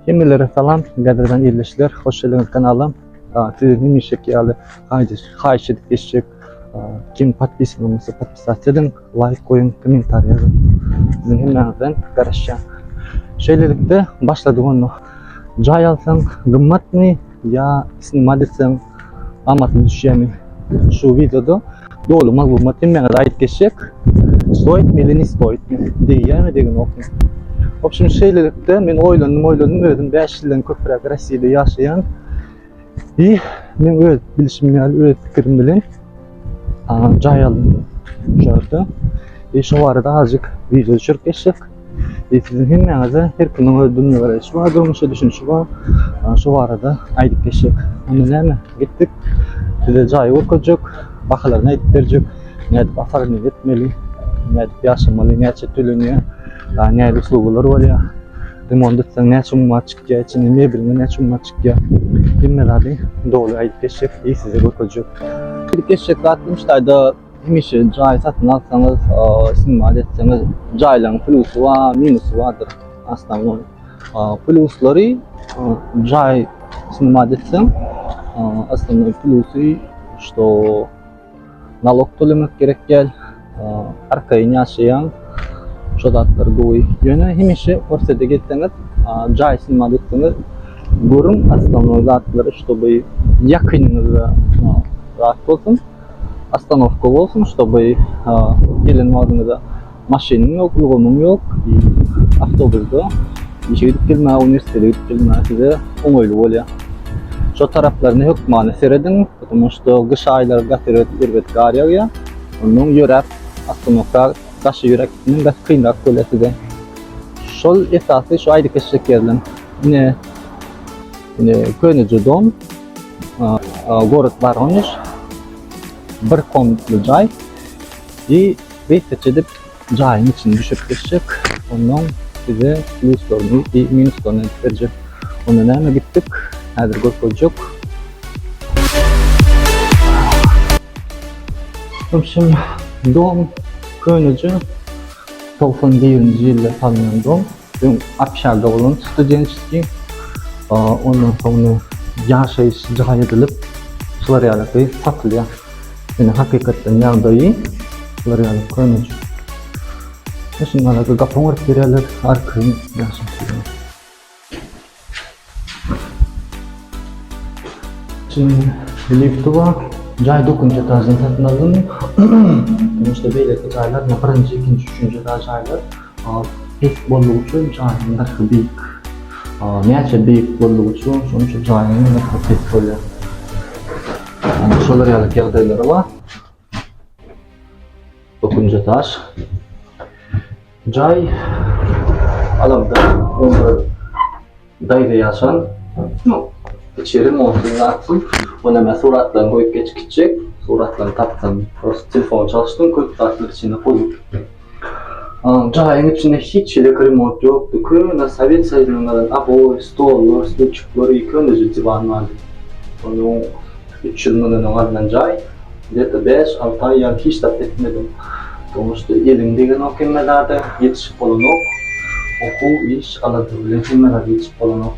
Hemmelere salam, gadyrdan ildeşler, hoş geldiňiz kanala. Sizi hemişeki ýaly haýyş edip geçjek. Kim podpisan bolmasa podpisat ediň, laýk goýuň, kommentariý ýazyň. Siziň hemmäňizden garaşýan. Şeýlelikde başladyk onda. Jaý alsaň gymmatmy ýa snimat etseň amatly düşýärmi? Şu wideoda doly maglumat hemmäňize aýdyp geçjek. Stoit mi ili ne stoit mi? Degýärmi degenokmy? W общем şeýlelikde men oýlandym oýlandym özüm 5 ýyldan köpräk Rossiýada ýaşaýan. I men öz bilişim ýaly öz pikirim bilen jaý aldym şu ýerde. I şu barada azajyk wideo düşürip geçjek. I siziň hemmäňize her kimiň öz dünýägaraýşy bar, durmuşa düşünişi bar. Şu barada aýdyp geçjek. Onda näme? Gitdik. Size jaýy görkezjek, bahalaryny aýdyp berjek. Nädip oformleniýe etmeli, nädip ýaşamaly, näçe tölenýär, nähili uslugalar bolýar. Remont etseň näçe manat çykýar, içinde mebeliňe näçe manat çykýar. Hemme zady doly aýdyp geçjek, i size görkezjek. Aýdyp geçjek zatym şu taýda hemişe jaý satyn alsaňyz, snimat etseňiz, jaýlaryň plusy bar, minusy bardyr. Osnovnoý. Pluslary jaý snimat etseň, osnovnoý plusy, что nalog tölemek gerek däl, arkaýyn ýaşaýaň, şo zatlar gowy. Ýöne hemişe Orsýete gelseňiz, jaý snimat etseňiz, görüň osnovnoý zatlary, ştoby ýakynyňyzda zat bolsun, ostanowka bolsun, ştoby gelen wagtyňyzda Maşynyň ýok, ulgamyň ýok, awtobusda işe gidip gelmäge, uniwersitete gidip gelmäge size oňaýly bolýar. Şo taraplaryny hökmany serediň, потому что gyş aýlary gaty erbet gar ýagýar. Ondan ýöräp ostanowka daşy ýöräp gitmek gaty kynrak bolýar size. Şol esasy şu aýdyp geçjek ýerlerim. Ine ine köneje dom, gorod Waronež, bir komnatly jaý. I Research edip jaýyň içini düşürip geçjek. Ondan size pluslaryny i minuslaryny aýdyp berjek. Onda näme gitdik? Häzir görkezjek. W общем, dom köneje 91-nji ýylda salnan dom. Öň общага bolan studençeskiý. Ondan soňra ýaşaýyş jaý edilip, şular ýaly satylýar. Ýöne hakykatdan ýagdaýy şular ýaly köneje. Şunuň ýaly gapy oňaryp berýärler, arkaýyn ýaşap bolýar. Şimdi lifti bar. Jaý 9 etajdan satyn aldym. Потому что beýleki jaýlar, birinji, ikinji, üçünji etaj jaýlar pes boldugy üçin jaýyň nyrhy beýik. Näçe beýik boldugy üçin şonça jaýyň nyrhy pes bolýar. Şolar ýaly ýagdaýlary bar. 9 etaj. Jaý alamda öň bir daýza ýaşan. No, içi remontly zatsyz. Onda men suratlaryny goýup geçip gitjek. Suratlaryny tapsam, prosta telefon çalyşdym, köp zatlar içinde goýup gitdim. Jaýyň içinde hiç hili remont ýokdy. Köne Sowet Soýuzyndan galan oboý, stollar, stulçikler, köneje diwan bardy. Onuň 3 ýyl mundan öň alnan jaý. Gde-to bäş-alty aý ýaly hiç zat etmedim. Потому что eliň degenok hemme zada, ýetişip bolanok. Okuw, iş, alada bilen hemme zada ýetişip bolanok.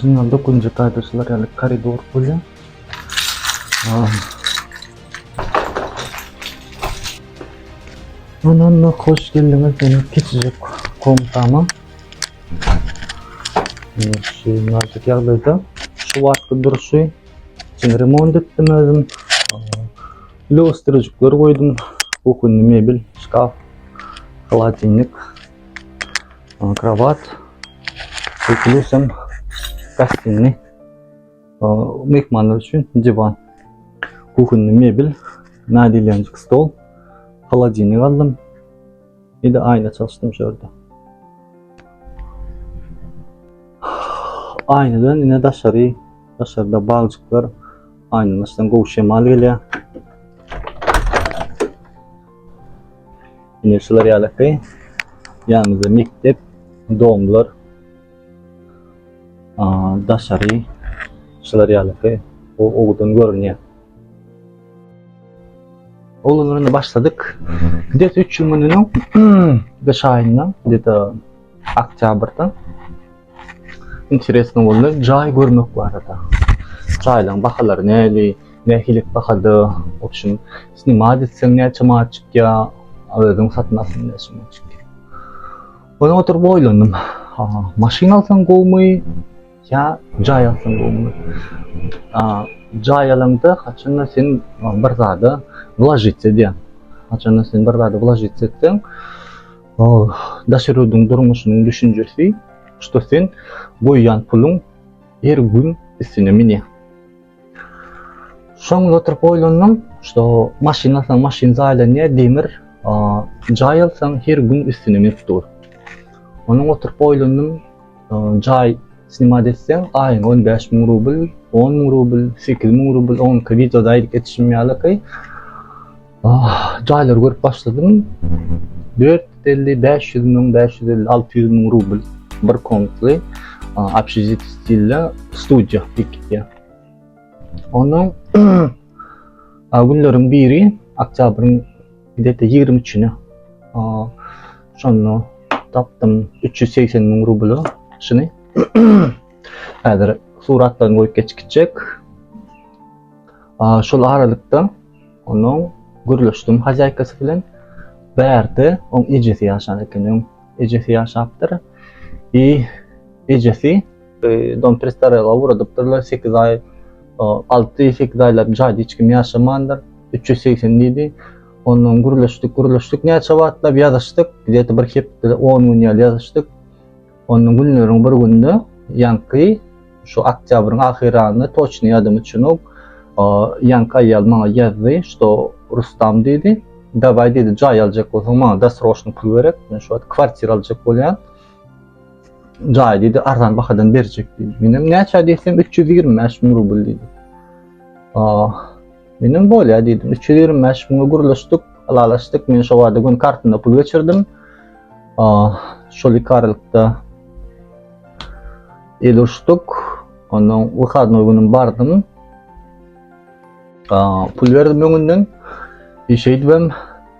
Şundan dokuzynjy etažda şular ýaly koridor bolýar. Ondan hoş geldiňiz meniň kiçijik komnatama. Şu nazik ýagdaýda şu wagtky durşy içini remont etdim özüm. Lýustrajyklar goýdum. Kuhunny mebel, şkaf, холодильник, krowat. Plus hem gostinny myhmanlar üçin diwan. Kuhunny mebel, nadilýanjyk stol, холодильник aldym. Bir de aýna çalyşdym şu ýerde. Aýnadan ine daşary, daşarda bagjyklar, aýnadan daşdan gowy şemal gelýär. Ine şular ýalyky. Ýanymyzda mekdep, domlar. Daşary şular ýalyky owadan görünýär. Oglanlar indi başladyk. Gde-to 3 ýyl mundan öň gyş aýynda, gde-to oktýabrda interesno boldy jaý görmek barada. Jaýlaryň bahalary näli, nähili bahada, w общем, snimat etseň näçe manat çykýar, özüň satyn alsaň näçe manat çykýar. Ony oturyp oýlandym. Maşyn alsaň gowumy? Ýa jaý alsaň gowumy? Jaý alaňda haçanda sen bir zada wlažit edýäň. Haçanda sen bir zada wlažit etseň, daşary ýurduň durmuşynyň düşünjesi, şto sen goýýan puluň her gün üstüne münýär. Şoňa oturyp oýlandym, şto maşyn alsaň maşyn zaýalanýar, demir, jaý alsaň her gün üstüne münüp dur. Onuň oturyp oýlandym, Jaý snimat etseň aýyň 15 müň rubl, 10 müň rubl, 8 müň rubl, onki wideoda aýdyp geçişim ýalyky. Jaýlary görüp başladym. 450, 500 müň, 550, 600 müň rubl bir komnatly общежитие stilde studiýa dikýär. Ondan günleriň biri oktýabryň gidete 23-üne Şonda tapdym 380 müň rubla şuny. Häzir suratlaryny goýup geçip gitjek. Şol aralykda onuň gürleşdim hazaýkasy bilen. Bärde oň ejesi ýaşan eken öň. Ejesi ýaşapdyr. I ejesi e, dom prestaraýla ugradypdyrlar 8 aý 6-8 aýlap jaýda hiç kim ýaşamandyr. 380 diýdi. Ondan gürleşdik, gürleşdik näçe wagtlap ýazyşdyk, gde-to bir hepde, 10 gün ýaly ýazyşdyk. Ondan günleriň bir günde ýaňky şu oktýabryň ahyrynda toçny ýadyma düşenok, ýaňky aýal maňa ýazdy, şto Rustam diýdi, dawaý diýdi, jaý aljak bolsaň maňa dosroçny pul gerek, men şu wagt kwartira aljak bolýan. Jaý diýdi, arzan bahadan berjek diýdi. Menem näçe diýsem 325 müň rubl diýdi. Menem bolýa diýdim. 325 müňe gürleşdik, ylalaşdyk. Men şo wada gün kartynda pul geçirdim. Şol iki aralykda el uruşdyk. Ondan wyhodnoý günüm bardym. Pul berdim öňünden. Bir şeýdibem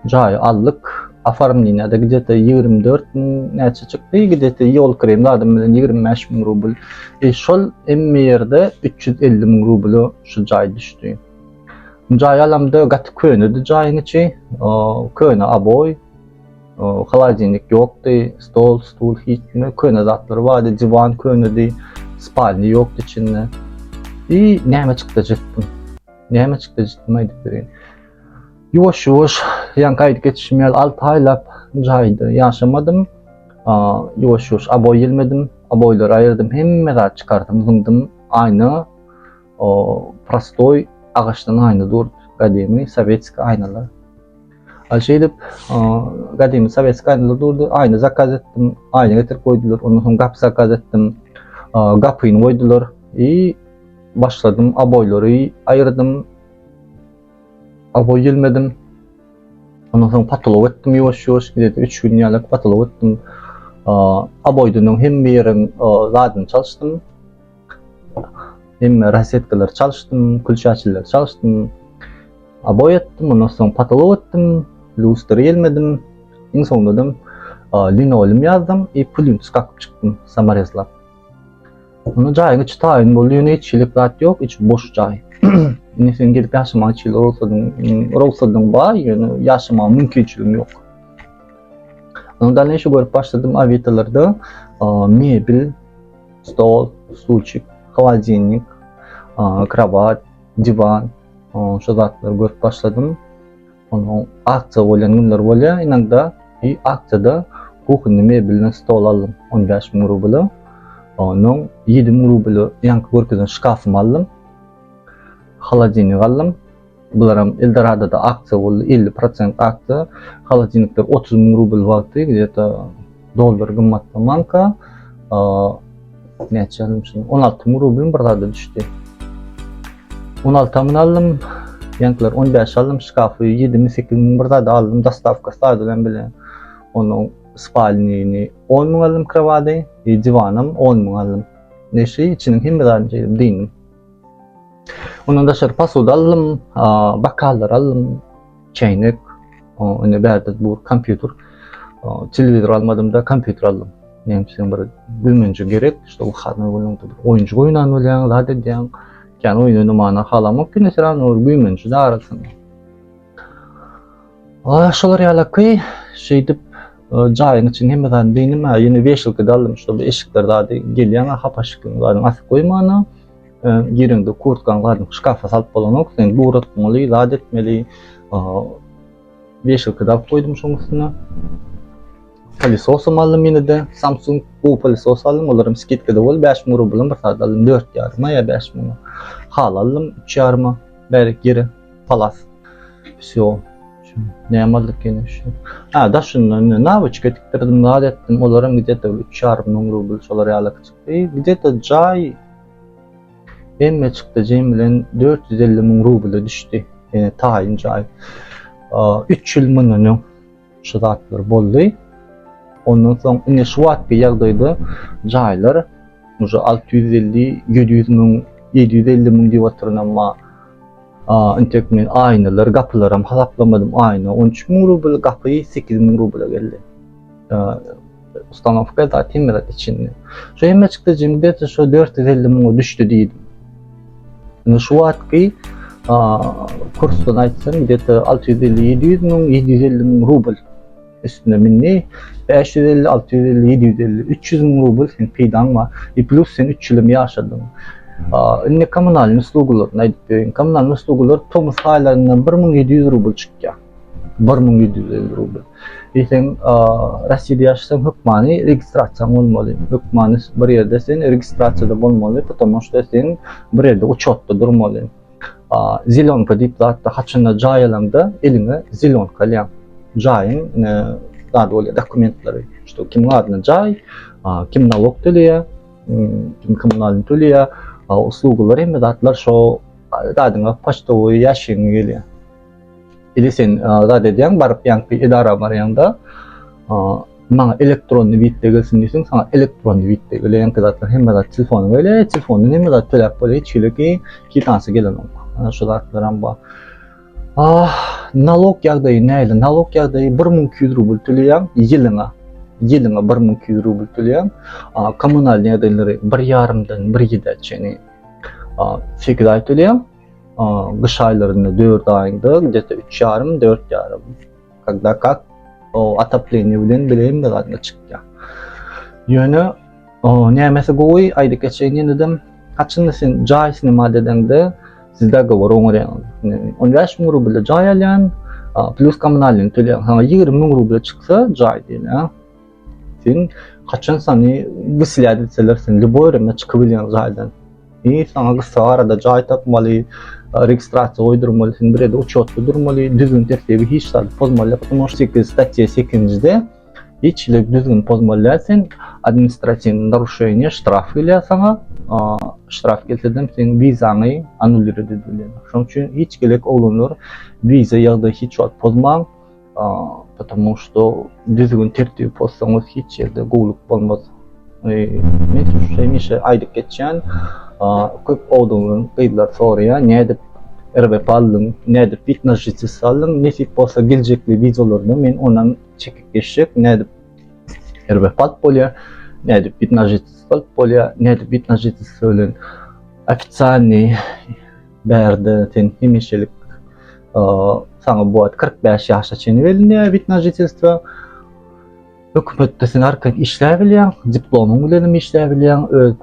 jaýy aldyk. Oformleniýada gde-to 24 müň näçe çykdy, gde-to ýol krem zadym bilen 25 müň rubl. E şol emme ýerde 350 müň rubla şu jaý düşdi. Jaý alamda gaty könedi jaýyň içi. Köne oboý, holodilnik ýokdy, stol, stul hiç nime köne zatlar bardy, diwan könedi, spalni ýokdy içinde. I näme çykdajy etdim? Näme çykdajy etdim aýdyp bereýin. Ýuwaş-ýuwaş, ýaňky aýdyp geçişim ýaly 6 aýlap jaýda ýaşamadym. Ýuwaş-ýuwaş oboý ýelmedim, oboýlary aýyrdym, hemme zat çykardym, zyňdym. Aýna, o prostoý agaçdan aýna durdy, gadymy sowetskiý aýnalar. Al şeýdip, gadymy sowetskiý aýnalar durdy, aýna zakaz etdim, aýna getirip goýdular, ondan soň gapy zakaz etdim, gapyny goýdular. I başladym, oboýlary aýyrdym. Oboý ýelmedim. Ondan soň patolog etdim ýuwaş-ýuwaş, gidip 3 gün ýaly patolog etdim. Oboýdan öň hemme ýeriň zadyny çalyşdym. Hemme rosetkalary çalyşdym, külçäçileri çalyşdym. Oboý etdim, ondan soň patolog etdim, lustra ýelmedim. Iň soňunda da linoleum ýazdym i plintus kakyp çykdym samorezlap. Onda jaýyň içi taýyn boldy, ýöne hiç hili zat ýok, içi boş jaý. Indi sen gelip ýaşamak üçin rugsadyň, rugsadyň bar, ýöne ýaşamaga mümkinçiligiň ýok. Ondan dalneýşe görüp başladym Avitolarda mebel, stol, stulçik, holodilnik, krowat, diwan, şu zatlary görüp başladym. Onuň aksiýa bolýan günleri bolýar inagda i aksiýada kuhny mebelini stol aldym 15 müň rubla. Onuň 7 müň rubla ýaňky görkezen şkafymy aldym. Holodilnik aldym. Bularam Eldoradoda aksiýa boldy 50% aksiýa. Holodilnikler 30 müň rubl wagty gde-to dollar gymmatlamanka näçe aldym şuny 16 müň rubl bir zada düşdi. 16 müň aldym. Ýaňkylar 15 aldym şkafy 7 müň 8 müň bir zada aldym dostavka sady bilen bile. Onuň spalnini 10 müň aldym krowady, e, diwanam 10 müň aldym. Neşe içiniň hemme zadyny şeýdip dyndim. Ondan daşary posuda aldym, bakallar aldym, çeýnek. Indi bärde bu kompýuter, telewizor almadym-da, kompýuter aldym. Näme üçin bir güýmenje gerek, şo wyhodnoý günüňde bir oýunjyk oýnan bolýaň, zat edýäň. Kän oýun oýnamana halamok, ýöne sen ony bir güýmenje-de arasynda. Şolar ýalaky şeýdip jaýyň içini hemme zadyny diýdim, ha ýene weşilka-da aldym, şo bir eşikler zady gelýän, hapa eşiklerini zadyny asyp goýmana. Gireňde kurtkaň zadyny şkafa salyp bolanok, sen guratmaly, zat etmeli. Weşilka-da alyp goýdum şoň üstüne. Pylesosam aldym ýene-de. Samsung gowy pylesos aldym. Olaram skidkada boldy. 5000 rublyň bir zat aldym. 4 ýaryma ýa 5000. Haly aldym 3 ýaryma. Bärik ýere palas. Wsyo. Näme aldyk ýene şu? Ha, daşyndan indi nawyçka tikdirdim, zat etdim. Olaram gide-de 3 ýarym müň rubl şolar ýaly çykdy. Gide-de jaý hemme çykdy jem bilen 450 müň rubla düşdi. Ýene taýyn jaý. 3 ýyl mundan öň. Şu zatlar boldy. Ondan soň ine şu wagtky ýagdaýda jaýlar uje 650, 700 müň, 750 müň diýip oturan emma intek men aýnalar, gapylaram hasaplamadym. Aýna 13 müň rubl, gapy 8 müň rubla geldi. Ustanowka zat hemme zat içinde. Şu hemme çykdajym gde-to şu 450 müňe düşdi diýdim. Indi şu wagtky kursdan aýtsam gde-to 650, 700 müň, 750 müň rubl üstüne mindi. 550, 650, 750, 300 müň rubl sen peýdaň bar. I plus sen 3 ýyl hem ýaşadyň. Indi kommunalnyý uslugalaryny aýdyp bereýin. Kommunalnyý uslugalar tomus aýlarynda 1700 rubl çykýar. 1750 rubl. Diýseň, Russiýada ýaşasaň hökmany registrasiýaň bolmaly. Hökmany bir ýerde sen registrasiýada bolmaly, потому что sen bir ýerde uçotda durmaly. Zelonka diýip zatda haçanda jaý alaňda eliňe zelonka alýaň. Jaýyň zady bolýar, dokumentleri. Что kimiň adyna jaý, kim nalog töleýär, kim kommunalny töleýär, uslugalar hemme zatlar şo zadyňa poçtowy ýaşygyňa gelýär. Ili sen zat edýäň, baryp ýaňky edara barýaňda, maňa elektronny widde gelsin diýseň, saňa elektronny widde gelýär. Ýaňky zatlar hemme zat telefona gelýär, telefondan hemme zat töläp bolýar, hiç hili ki kitansiýa gelenok. Ana şu zatlaram bar. Ah, nalog ýagdaýy nähili? Nalog ýagdaýy 1200 rubl töleýäň ýylyňa. Ýylyňa 1200 rubl töleýäň. Kommunalnyý ýagdaýlary bir ýarymdan bir ýyla çenli 8 aý töleýäň. Gyş aýlarynda 4 aýynda gde-to 3 ýarym, 4 ýarym. Когда как o otopleniýe bilen bile hemme zadyna çykýar. Ýöne o nämesi gowy aýdyp geçeýin ýene-de haçanda sen jaý snimat edeňde siz dogovor oňarýaňyz. 15 müň rubla jaý alýan, plus kommunalnyny töleýän. Saňa 20 müň rubla çyksa jaý diýen, Sen haçan sany wyselýat etseler sen lýuboý vremya çykyp bilýäň jaýdan. I saňa gysga arada jaý tapmaly, registrasiýa goýdurmaly, sen bir ýerde uçotda durmaly, düzgün tertibi hiç zady pozmaly ýok. Потому что 8 statýa 8-njide hiç hili düzgün pozmaly däl sen administratiwnyý narušeniýe ştraf gelýär saňa. Ştraf gelsedem seň wizaňy anulirowat edilýär. Şonuň üçin hiç gezek oglanlar wiza ýagdaýy hiç wagt pozmaň. Потому что düzgün tertibi pozsaňyz hiç ýerde gowluk bolmaz. Men şu hemişe aýdyp geçýän, köp oglanlar, gyzlar soraýar, nädip RVP aldyň, nädip wid na žitelstvo aldyň, nesip bolsa geljekli wideolarda men onam çekip geçjek, nädip RVP alyp bolýar, nädip wid na žitelstvo alyp bolýar, nädip wid na žitelstvo bilen ofitsialnyý Bärde sen hemişelik saňa bu wagt 45 ýaşa çenli berilýär wid na žitelstvo. Hökümetde sen arkaýyn işläp bilýäň, diplomyň bilen hem işläp bilýäň, öz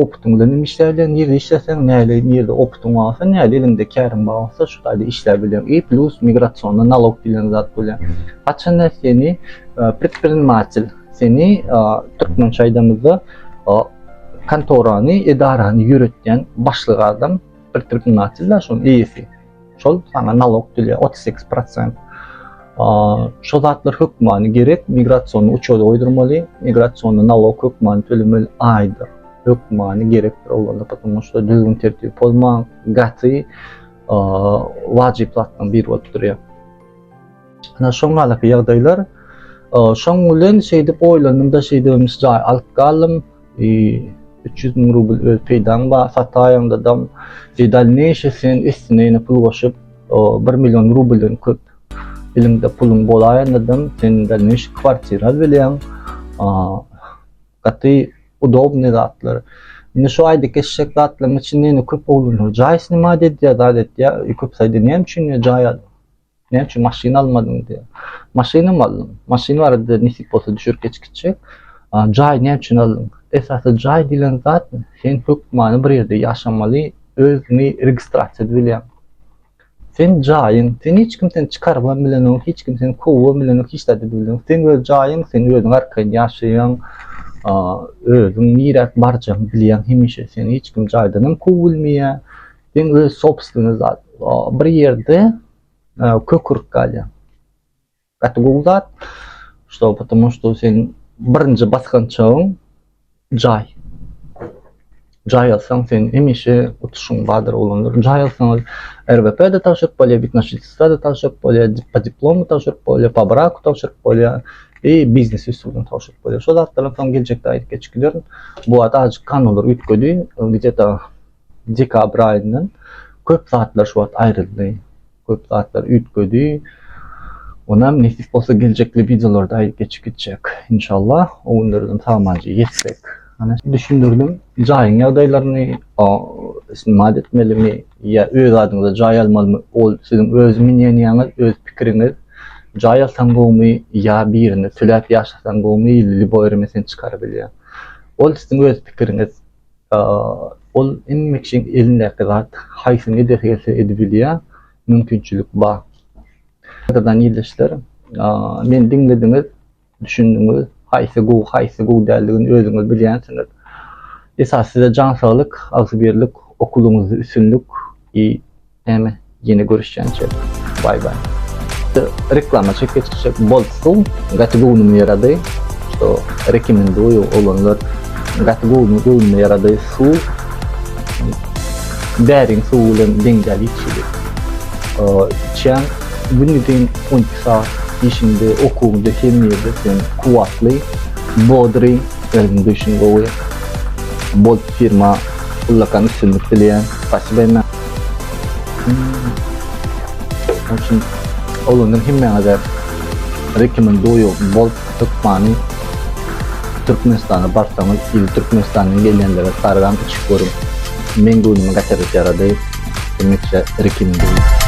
opytyň bilen hem işläp bilýäň. Nirde işleseň, näle nirde opytyň bolsa, näle eliňde käriň bar bolsa, şu taýda işläp bilýäň. I plus migrasionny nalog diýlen zat bolýar. Haçanda seni predprinimatel, seni türkmençe aýdamyzda kontorany, edarany ýöretýän başlyk adam, predpredprinateller şonuň eýesi. Şol saňa nalog töleýär 38 prosent. Şo zatlar hökmany gerek, migrasiony uçoda goýdurmaly, migrasiony nalog hökmany tölemeli aýda. Hökmany gerekdir olarda, потому что düzgün tertibi pozmaň gaty wajyp zatlaryň biri bolup durýar. Ana şoň ýaly ýagdaýlar. Şoň bilen şeýdip oýlandym-da şeýdibem jaý alyp galdym. 300 müň rubl öz peýdaň bar, sataýaňda dam. I dalneýşe sen üstüne ýene pul goşup, 1 million rublden köp. Eliňde puluň bolaýandadam sen dalneýşi kwartira alyp bilýäň. Gaty udobnyý zatlar. Indi şu aýdyp geçjek zatlaryň içinde ýene köp oglanlar jaý snimat edýär, zat edýär. Köp saýda näme üçin jaý al? Näme üçin maşyn almadyň diýýär. Maşynam aldym. Maşyn barada nesip bolsa düşürip geçip gitjek. Jaý näme üçin aldyň? Esasy jaý diýlen zat sen hökmany bir ýerde ýaşamaly, özüňi registrasiýa edip bilýäň. Sen jaýyň, sen hiç kim seni çykarybam bilenok, hiç kim seni kowubam bilenok, hiç zat edip bilenok. Seň öz jaýyň, sen özüň arkaýyn ýaşaýaň, özüň niräk barjagyňy bilýäň hemişe. Seni hiç kim jaýdanam kowup bilmeýär. Seň öz sobstwennyý zat. Bir ýerde kök urup galýaň. Gaty gowy zat. Şto потому что sen birinji basgançagyň jaý. Jaý alsaň sen hemişe utuşyň bardyr oglanlar. Jaý alsaňyz RWP-de tabşyryp bolýar, wid na žительstwa-da tabşyryp bolýar, po diplomu tabşyryp bolýar, po braku tabşyryp bolýar i biznes üsti bilen tabşyryp bolýar. Şo zatlaram soň geljekde aýdyp geçip giderin. Bu wagt azajyk kanunlar üýtgedi. Gde-to dekabr aýyndan köp zatlar şu wagt aýryldy. Köp zatlar üýtgedi. Onam nesip bolsa geljekli wideolarda aýdyp geçip gitjek. Inşallah o günlerden sag-amanca ýetsek. Ana düşündirdim. Jaýyň ýagdaýlaryny snimat etmelimi ýa öz adyňyza jaý almalymy ol siziň öz mneniýaňyz, öz pikiriňiz. Jaý alsaň gowumy ýa birine töläp ýaşasaň gowumy lýuboý reme sen çykarabilýäň. Ol siziň öz pikiriňiz. Ol hemme kişiň elindäki zat, haýsyny edesi gelse edibilýär, mümkinçilik bar. Gadyrdan ildeşler, meni diňlediňiz, düşündiňiz, haýsy gowy, haýsy gowy däldigini özüňiz bilýänsiňiz. Esasy size jan saglyk, agzybirlik, okuwyňyzda üstünlik i Näme ýene görüşýänçä baý baý. Reklama çekip geçjek Bolt suw gaty göwnüme ýarady. Şo rekomenduýu oglanlar gaty göwnüme ýarady suw. Bäriň suwy bilen deň däl hiç hili. Içýäň günüdin 12 saat işiňde okuwyňda hemme ýerde sen kuwwatly bodry özüň duýşuň gowy. Bolt firma ullakan üstünlik dileýän. Spasiba. Şonuň üçin oglanlar hemmäňize rekomenduýu Bolt hökmany Türkmenistana barsaňyz ili Türkmenistandan gelýänlere sargam içip görüň. Meň göwnüme gaty ýarady. Hemmeçe rekomenduýu.